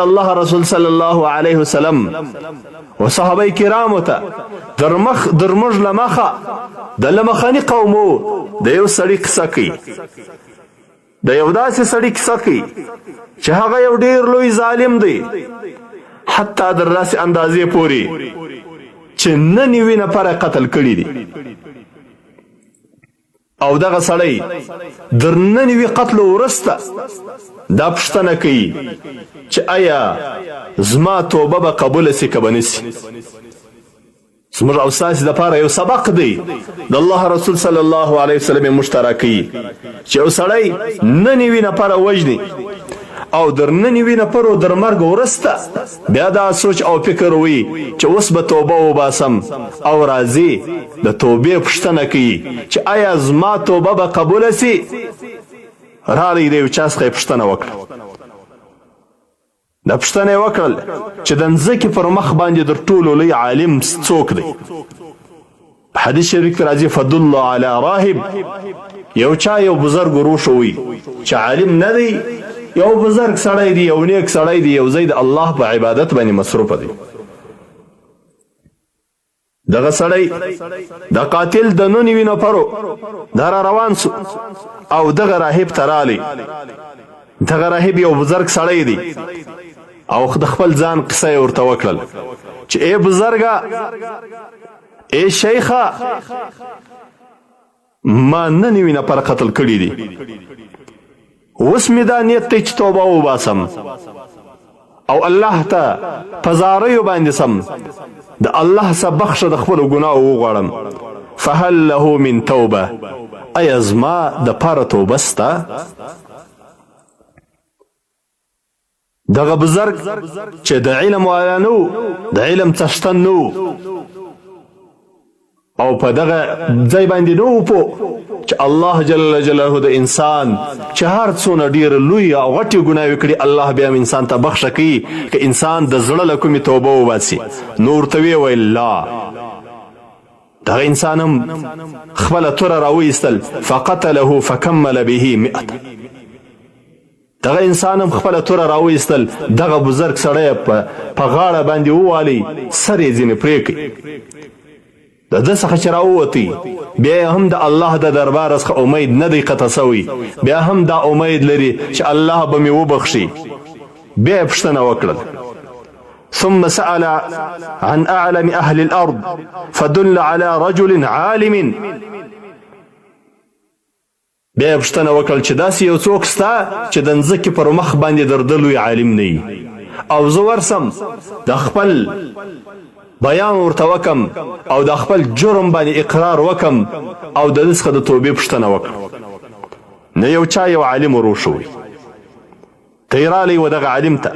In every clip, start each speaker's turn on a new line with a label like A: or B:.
A: الله رسول صلی الله علیه وسلم و صحابه کرامو ته درمخ درمږ لمخه د لمخنی قومو د یو سړي قصه کوي، د یو داسې سړي قصه کوي چې هغه یو ډیر لوی ظالم دی، حتی در داسې اندازې پورې چې 99 نفره قتل کړي دي. او دغه سړی در 99 قتل وروسته دا پوښتنه کوي چې ایا زما توبه به قبوله سي که به نه سي. زموږ او ستاسې دپاره یو سبق دی، د الله رسول صلی الله علیه وسلم یې موږ ته راکوي چې یو سړی 99 نفره وژني او در 99 نفرو در مرګ وروسته بیا دا سوچ او فکر وي چې اوس به توبه وباسم، او راځي د توبې پوښتنه کوي چې ایا زما توبه به قبوله سي. راغی د یو چا څخه یې پوښتنه وکړه، دا پوښتنه یې وکړل چې د مځکې پر مخ باندې تر ټولو لوی عالم څوک دی؟ په حدیث شریف کې راځي فدل علی راهب، یو چا یو بزرګ وروښوی چې عالم نه دی، یو بزرګ سړی دی، یو نیک سړی دی، یو ځای د الله په عبادت باندې مصروف دی. دغه سړی د قاتل د 99 نفرو دا را روان سو او دغه راهب ته رالی. دغه راهب یو بزرګ سړی دی او د خپل ځان قصه یې ورته وکړل چې ای بزرګه، ای شیخه، ما 99 نفر قتل کړي دي، اوس مې دا نیت دی چې توبه وباسم او الله ته په زاریو باندې سم د الله څخه بخښه د خپلو ګناهو وغواړم. فهل له من توبه، ایا زما د پاره توبه سته؟ دغه بزرګ چې د علم والا نه و، د علم څښتن نه و او په دغه ځای باندې نه و پوه چې الله جل جلاله د انسان چې هر څونه ډېر لوی او غټې ګناوې کړي الله بیا هم انسان ته بخښه کوي که انسان د زړه له کومې توبه وباسي. نو ورته ویې ویل لا. دغه انسان هم خپله توره راوایستل، فقتله فکمل به مئة. دغه انسان هم خپله توره راوایستل، دغه بزرګ سړی په غاړه باندې ووالی، سر یې ځینې پرې کړ. د ده څخه چې راووتی بیا یې هم د الله د دربار څخه امید نه دی قطع سوی، بیا هم دا امید لري چې الله به مې وبخښي. بیا یې پوښتنه وکړل، ثم سأل عن أعلم أهل الأرض فدل على رجل عالم. بیا یې پوښتنه وکړل چې داسې یو څوک سته چې د مځکې پر مخ باندې در ده لوی عالم نه وي او زه ورسم د خپل بیان ورته وکم او د خپل جرم باندې اقرار وکم او د ده څخه د توبې پوښتنه وکړم. نه یو چا یو عالم وروښوی، دی رالی و دغه عالم ته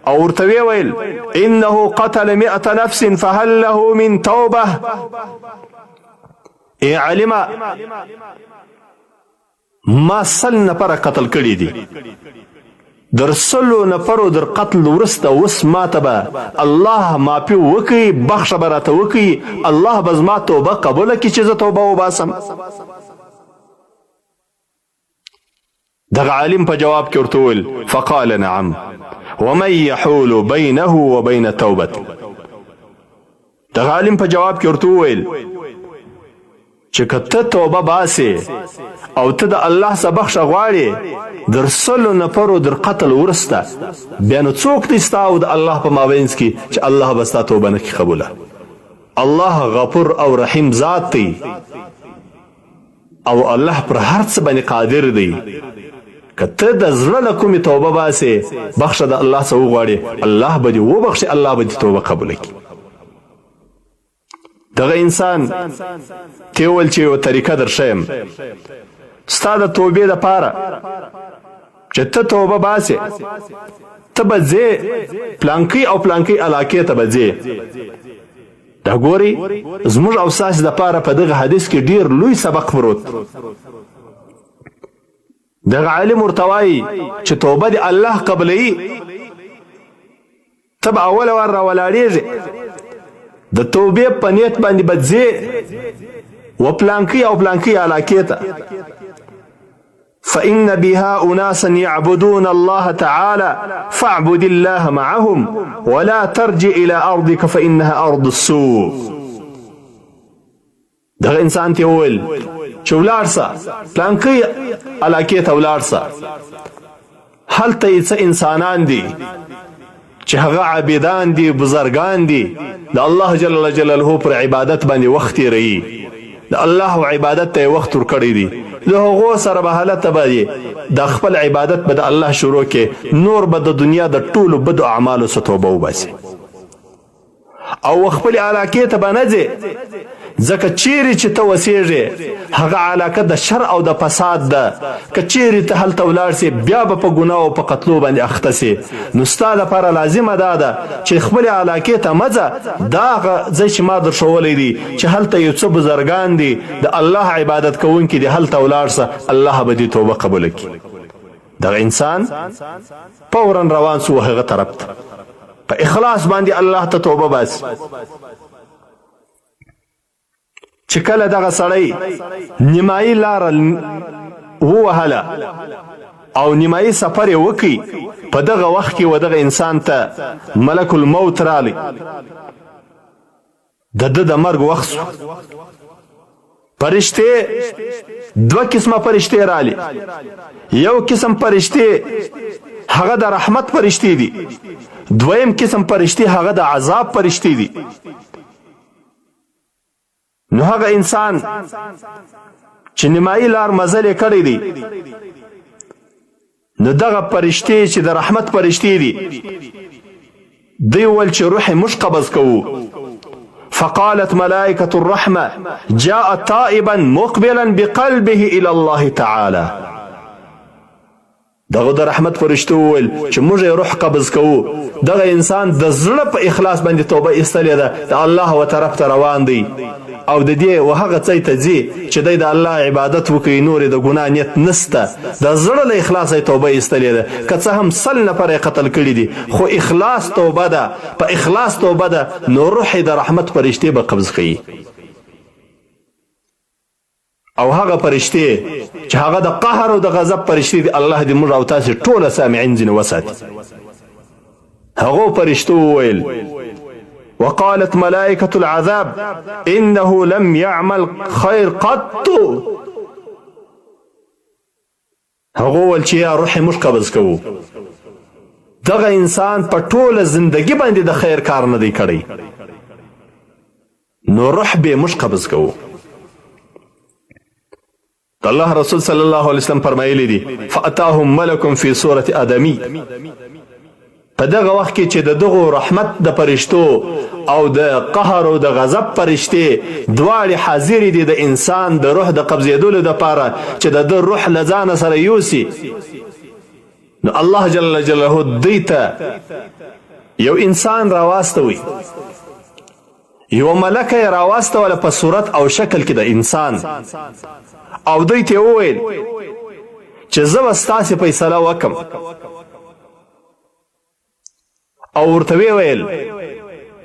A: او ورته ویې ویل انه قتل مئة نفس فهل له من توبه. ای عالمه، ما 100 نفره قتل کړي دي، در 100 نفرو در قتل وروسته اوس ما ته به الله معافي وکړي، بخښه به راته وکړي، الله به زما توبه قبوله کړي چې زه توبه وباسم. دغه عالم په جواب کې ورته وویل فقال نعم ومن يحول بينه وبين توبته. دغه عالم په جواب کې ورته وویل چې که ته توبه باسې او ته د الله څخه بخښه غواړې در 100 نفرو در قتل وروسته بیا نو څوک دی ستا او د الله په مابینځ کې چې الله به ستا توبه نه کړي قبوله. الله غفور او رحیم ذات دی او الله پر هر څه باندې قادر دی. که ته د زړه له کومې توبه باسې، بخښه د الله څخه وغواړې، الله به دې وبخښي، الله به دې توبه قبوله کړي. دغه انسان ته وویل چې یوه طریقه در ښیم ستا د توبې دپاره چې ته توبه باسې، ته به ځې پلانکۍ او پلانکۍ علاقې ته به ځې. دا ګورئ زموږ او ستاسې دپاره په دغه حدیث کې ډیر لوی سبق پروت. دغه عالم ورته وایي چې توبه دې الله قبلوي، ته به اوله وار راولاړېږې، د توبې په نیت باندې به ځې و پلانکۍ او پلانکۍ علاقې ته. فإن بها أناسا يعبدون الله تعالى فاعبد الله معهم ولا ترجع إلى أرضك فإنها أرض السوء. دغه انسان ته وویل چې ولاړ سه پلانکۍ علاقې ته ولاړ سه، هلته یې څه انسانان دي چې هغه عابدان دي، بزرګان دي، د الله جل جلاله پر عبادت باندې وخت تېروي، د الله عبادت ته وخت ورکړی دی، له هغو سره به هلته به یې د خپل عبادت به د الله شروع کې، نور به د دنیا د ټولو بدو اعمالو څخه توبه وباسي او خپل علاقې ته به نه ځې، ځکه چیرې چې ته وسیږې هغه علاقه د شر او د فساد ده، که چیرې ته هلته ولاړ سې بیا به په ګناه او په قتلو باندې اخته سې، نو ستا لپاره لازمه دا ده چې خپلې علاقې ته مه ځه، دا هغه ځای چې ما در ښوولی دی چې هلته یو څه بزرګان دي د الله عبادت کوونکي دي، هلته ولاړ سه، الله به دې توبه قبوله کړي. دغه انسان فورا روان سو هغه طرف ته په اخلاص باندې الله ته توبه باسي. چې کله دغه سړی نیمایي لاره ووهله او نیمایي سفر یې وکړي، په دغه وخت کې و دغه انسان ته ملک الموت راغی، د ده د مرګ وخت سو. فرشتې دوه قسمه فرشتې رالې، یو قسم فرشتې هغه د رحمت فرشتې دي، دویم قسم فرشتې هغه د عذاب فرشتې دي. نو هغه انسان چې نیمایي لار مزل یې کړی دی، نو دغه فرشتې چې د رحمت فرشتې دي، دوی وویل چې روح یې موږ قبض کوو. فقالت ملائکة الرحمة جاء تائبا مقبلا بقلبه إلى الله تعالى. دغه د رحمت فرشتو وویل چې موږ یې روح قبض کوو، دغه انسان د زړه په اخلاص باندې توبه ایستلې ده، د الله و طرف ته روان دی او د دې و هغه ځای ته ځي چې دی د الله عبادت وکړي، نور یې د ګناه نیت نسته، د زړه له اخلاصه یې توبه ایستلې ده، که څه هم 100 نفره یې قتل کړي دي، خو اخلاص توبه ده، په اخلاص توبه ده، نو روح یې د رحمت فرشتې به قبض کوي. او هغه فرشتې چې هغه د قهر او د غضب فرشتې دي، الله دې موږ او تاسې ټوله سامعین ځینې وساتي. هغو فرشتو وویل وقالت ملائکة العذاب انه لم يعمل خیر قط. هغو ویل چې یا روح موږ قبض کوو، دغه انسان په ټوله زندګي باندې د خیر کار نه دی کړی، نو روح به موږ قبض کوو. د الله رسول صلی الله علیه وسلم فرمایلی دي فاتاهم ملک فی صورت آدمی. په دغه وخت کې چې د دغو رحمت د فرشتو او د قهر او د غضب فرشتې دواړې حاضرې دي د انسان د روح د قبضېدلو دپاره چې د ده روح له ځانه سره یوسي، نو الله جل جلاله دوی ته یو انسان راواستوي، یوه ملکه یې راواستوله په صورت او شکل کې د انسان، او دوی ته یې وویل چې زه به ستاسې فیصله وکم، او ورته ویې ویل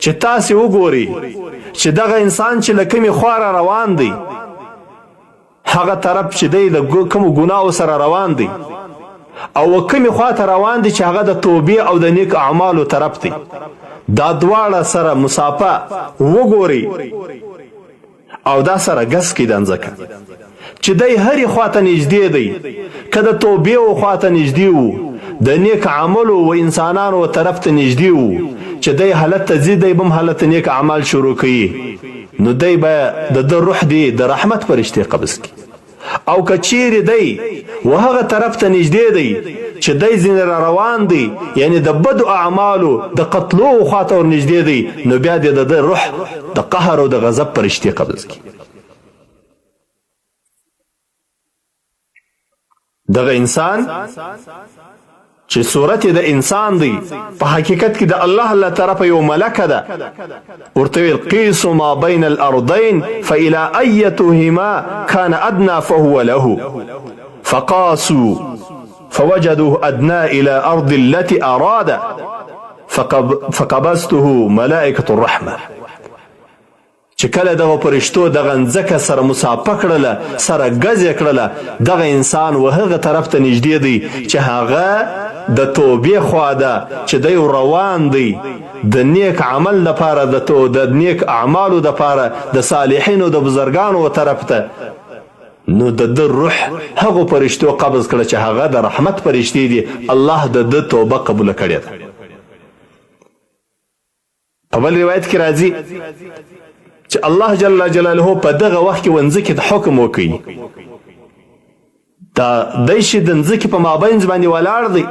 A: چې تاسې وګورئ چې دغه انسان چې له کومې خوا را روان دی، هغه طرف چې دی له کومو ګناو سره روان دی او کومې خوا ته روان دی چې هغه د توبې او د نیک اعمالو طرف دی، دا دواړه سره مسافه وګورئ او دا سره ګس کړئ. دا ځکه چې دی هرې خوا ته نږدې دی، که د توبې و خوا ته نږدې و، د نیک عملو و انسانانو و طرف ته نږدې و، چې دی حالت ته ځي، دی به هم حالت نیک اعمال شروع کوي، نو دی به د ده روح دی د رحمت فرشتې قبض کړي. او که چیرې دی و هغه طرف ته نږدې دی چې دی ځینې را روان دی، یعنی د بدو اعمالو د قتلو خوا ته ورنږدې دی، نو بیا دې د ده روح د قهر او د غضب فرشتې قبض کړي. دغه انسان چې صورت د انسان دی، په حقیقت کې د الله له طرفه یو ملکه ده، ورته ویل قیسوا ما بین الارضین فإلى ایتهما كان ادنى فهو له، فقاسوا فوجدوه ادنى الى ارض التي اراد فقبضته ملائکة الرحمة. چې کله دغه پرشتو دغه ځمکه سره مصافه کړله، سره ګز یې کړله، دغه انسان و هغه طرف ته نږدې دی چې هغه د توبې خوا ده، چې دی روان دی د نیک عمل لپاره، د تو د نیک اعمالو لپاره، د صالحینو د بزرګانو و طرف ته. نو د ده روح هغو پرشتو قبض کړه چې هغه د رحمت پرشتې دي، الله د ده توبه قبوله کړې ده. په بل روایت کې راځي چې الله جل جلاله په دغه وخت کې ونځکې ته حکم وکړي، دا دی چې د ځمکې په مابینځ باندې ولاړ دی،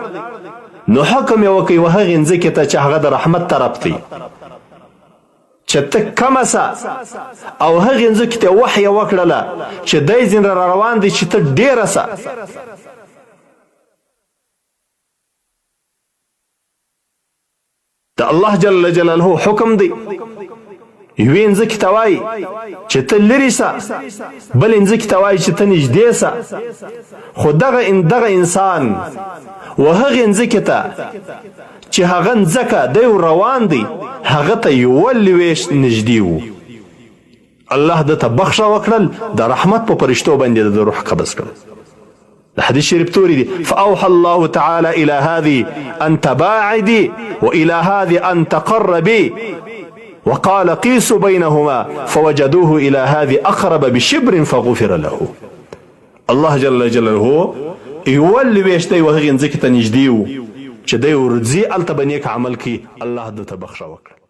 A: نو حکم یې وکړي و هغې ځمکې ته چې هغه د رحمت طرف دی چې ته کمه سه، او هغې ځمکې ته وحیه وکړله چې دی ځینې را روان دی چې ته ډېره سه. د الله جل جلاله حکم دی، یوې مځکې ته وایي چې ته لرې سه، بلې مځکې ته وایي چې ته نږدې سه، خو دغه دغه انسان و هغې مځکې ته چې هغه مځکه دی روان دی، هغه ته یوه لوېشت نږدې وو. الله ده ته بخښه وکړل، د رحمت په پرشتو باندې د روح قبض کړل. د حدیث شریف توري دي: فأوحى الله تعالى إلى هذه أن تباعدي وإلى هذه أن تقربي، وقال قيسوا بينهما فوجدوه إلى هذه أقرب بشبر فغفر له. الله جل جلاله یو لوېشت دی و هغې مځکې ته نږدې و چې دی ورځي هلته به نیک عمل کوي، الله ده ته بخښه وکړه.